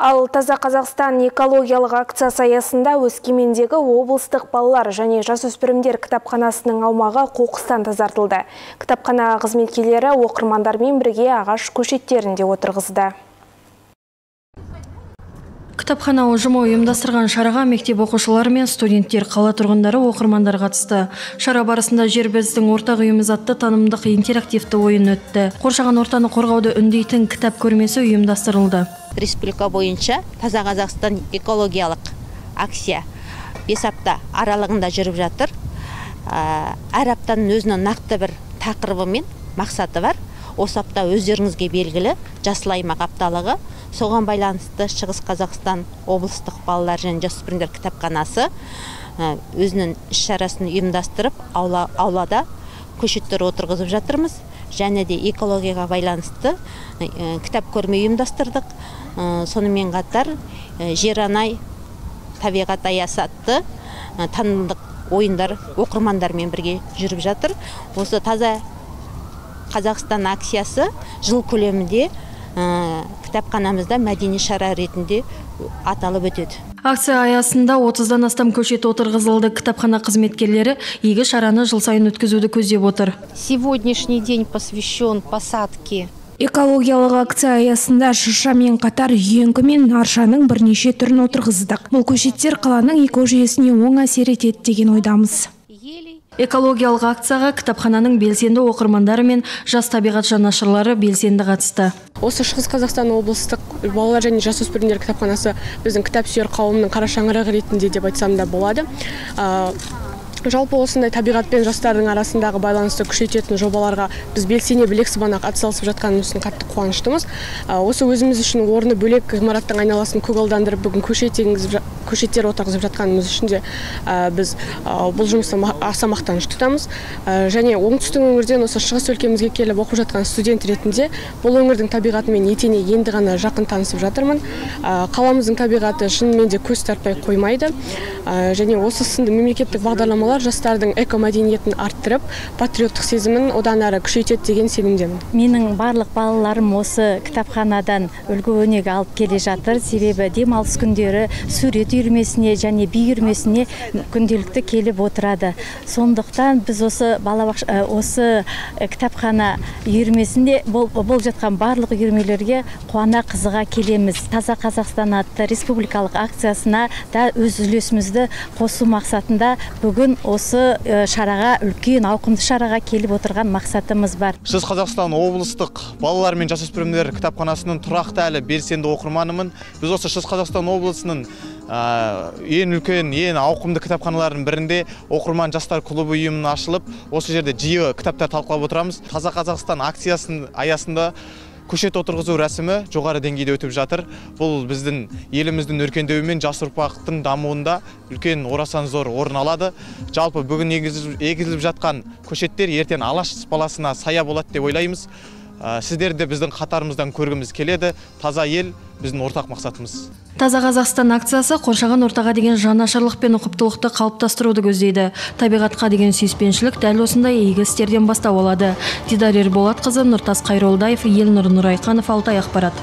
Ал Таза Қазақстан экологиялық акциясы аясында Өскемендегі облыстық балалар және жасөспірімдер кітапханасының аумағы қоқыстан тазартылды. Кітапхана қызметкерлері оқырмандармен бірге ағаш көшеттерін де отырғызды. Кітапхана ұжымы ұйымдастырған шараға мектеп оқушылары мен студенттер, қала тұрғындары, оқырмандар қатысты. Шара барысында «Жер біздің ортақ үйіміз» атты танымдық интерактивті ойын өтті. Қоршаған ортаны қорғауды үндейтін кітап көрмесі ұйымдастырылды. Республика бойынша Таза Қазақстан экологиялық акция 5 апта аралығында жүріп жатыр. Әр аптаның өзінің нақты бір тақырыбы мен мақсаты бар. Осы апта өздеріңізге белгілі жасыл аймақ апталығы. Соған байланысты Шығыс Қазақстан облыстық балалар және жасөспірімдер кітапханасы өзінің іс-шарасын ұйымдастырып, аулада көшеттер отырғызып жатырмыз. Және де экологияға байланысты кітап көрме ұйымдастырдық. Сонымен қатар «Жер анай, табиғат аясы» атты танымдық ойындар оқырмандармен бірге жүріп жатыр. Осы Таза Қазақстан акциясы жыл көлемінде кітапханамызда мәдени шара ретінде аталып өтеді. Акция аясында 30-дан астам көшет отырғызылды. Кітапхана қызметкерлері игі шараны жыл сайын өткізуді көздеп отыр. Сегодняшний день посвящен посадке. Экологиялық акция аясында шыршамен қатар үйеңкі мен аршаның бірнеше түрін отырғыздық. Бұл көшеттер қаланың экожүйесіне оң әсер етеді деген ойдамыз. Экологиялық акцияға кітапхананың белсенді оқырмандары мен жас табиғат жанашырлары белсенді қатысты. Осы Шығыс Қазақстан облыстық балалар және жасөспірімдер кітапханасы біздің кітап сүйер қауымның қара шаңырағы ретінде деп айтсам да болады. Жалпы осындай табиғат пен жастардың арасындағы байланысты күшейтетін жобаларға біз белсене білек сыбана атсалысып жатқанымыз үшін қатты қуаныштымыз. Осы өзіміз үшін орны бөлек ғимараттың айналасын көгалдандырып, бүгін көшеттер отырғызып жатқанымыз үшін де біз бұл жұмысты аса мақтаныш тұтамыз. Және оңтүстік өңірден осы шығыс өлкемізге келіп оқып жатқан студент ретінде бұл өңірдің табиғатымен етене енді ғана жақын танысып жатырмын. Қаламыздың табиғаты шынымен де көз тартпай қоймайды. Және осы сынды мемлекеттік бағдарламалар жастардың экомәдениетін арттырып, патриоттық сезімін одан әрі күшейтеді деген сенімдемін. Менің барлық балаларым осы кітапханадан үлгі өнеге алып келе жатыр. Себебі демалыс күндері сурет үйірмесіне және би үйірмесіне күнделікті келіп отырады. Сондықтан біз осы балабақша, осы кітапхана үйірмесінде болып жатқан барлық үйірмелерге қуана қызыға келеміз. Таза Қазақстан атты республикалық акциясына да өз үлесімізді қосу мақсатында бүгін осы шараға, үлкен ауқымды шараға келіп отырған мақсатымыз бар. Шығыс Қазақстан облыстық балалар мен жасөспірімдер кітапханасының тұрақты әлі белсенді оқырманымын. Біз осы Шығыс Қазақстан облысының ең үлкен, ең ауқымды кітапханаларының бірінде оқырман жастар клубы ұйымының ашылып, осы жерде жиі кітаптар талқылап отырамыз. Таза Қазақстан акциясының аясында көшет отырғызу рәсімі жоғары деңгейде өтіп жатыр. Бұл біздің еліміздің өркендеуі мен жас ұрпақтың дамуында үлкен орасан зор орын алады. Жалпы бүгін егіліп жатқан көшеттер ертең алаш баласына сая болады деп ойлаймыз. Сіздерді біздің қатарымыздан көргіміз келеді. Таза ел біздің ортақ мақсатымыз. Таза Қазақстан акциясы қоршаған ортаға деген жанашырлық пен ұқыптылықты қалыптастыруды көздейді. Табиғатқа деген сүйіспеншілік дәл осындай игі істерден бастау алады. Дидар Ерболатқызы, Нұртас Қайролдаев, Елнұр Нұрайқанов, Алтай ақпарат.